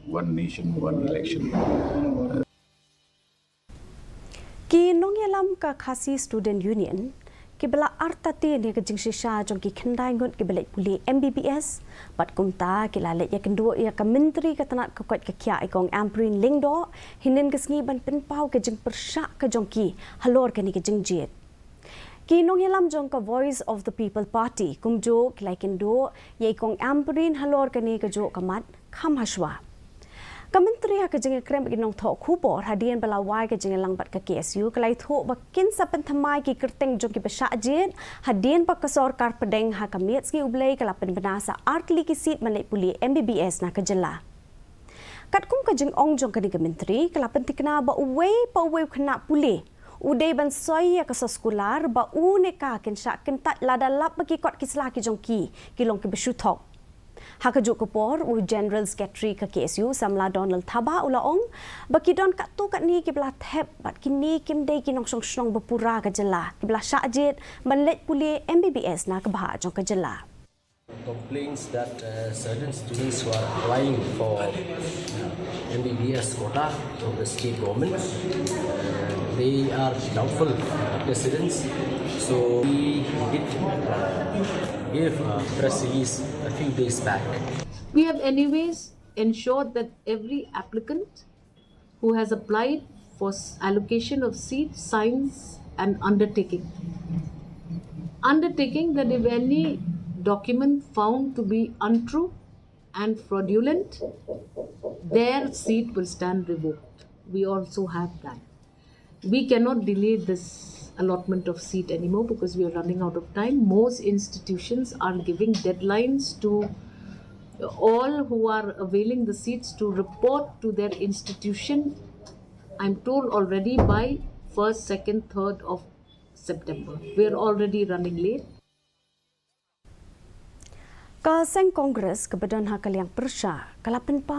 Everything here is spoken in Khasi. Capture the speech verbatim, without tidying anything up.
One nation, one election. Ki nongïalam ka Khasi Student Union ki ba la artatien ïa ka jingshisha jong ki khyndai ngut ki ba leit pule M B B S, bad kumta ki la leit ïakynduh ïa ka Myntri ka tnat ka koit ka khiah i Kong Ampareen Lyngdoh hynnin ka sngi ban pynpaw ka jingpyrshah ka jong ki halor kane ka jingjied. Ki nongïalam jong ka Voice of the People Party kumjuh ki la ïakynduh ïa i Kong Ampareen halor kane kajuh ka mat kham hashwa. Ka Myntri ha ka jingïakren bad ki nongthoh khubor hadien ba la wai ka jingïalang bad ka K S U ka la ïathuh ba kin sa pynthymmai ki kyrteng jong ki ba shah jied hadien ba ka sorkar pdeng ha ka miet sngi U Blei ka la pynbna sa artylli ki seat ban leit pule M B B S na ka jylla. Katkum ka jingong jong kane ka Myntri ka la pyntikna ba uwei pa uwei u khynnah pule u dei ban soi ïa ka soskular ba u ne ka kin shah kyntait lada lap ba ki kot ki sla ki jong ki ki long ki ba shu thok. Ha kajuh ka por u General Secretary ka K S U Samla Donald Thabah u la ong ba ki don katto katne ki ba la thep bad kine kim dei ki nongshong shnong ba pura ka jylla ki ba la shah jied ban leit pule M B B S na ka bhah jong ka jylla. Complains that uh, certain students who are applying for M B B S quota from the state government, uh, they are doubtful applicants. So we did uh, give a press release a few days back. We have anyways ensured that every applicant who has applied for allocation of seat signs an undertaking. Undertaking that if any document found to be untrue and fraudulent, their seat will stand revoked. We also have that. We cannot delay this allotment of seat anymore because we are running out of time. Most institutions are giving deadlines to all who are availing the seats to report to their institution, I'm told, already by first, second, third of September. We are already running late. Ka seng Congress ka ba don ha ka liang pyrshah ka la pynpaw